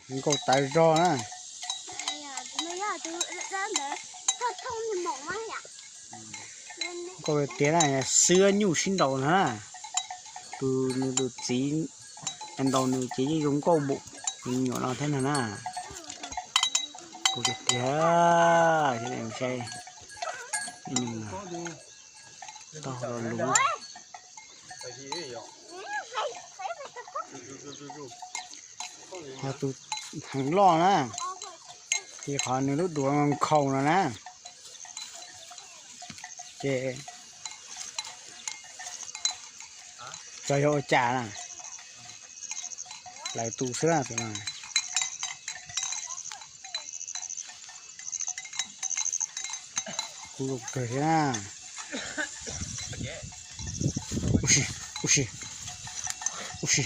Nkauj tawv zog na. Nkauj tiag tiag na, xwb nyuj sib nraus na. Tus nws tus txiv ntaus nws ces yeej zoo nkauj npaum tus me nyuam no thiab no na. Nkauj tiag tiag, saib. Tau los luv. Ho tus heev loj na, ces qhov nws lub duav nkhaus no na, ces xyov yog ua cas na, lawv tu xwb na tus no. Kuv zoo kawg thiab na. Ub si, ub si, ub si.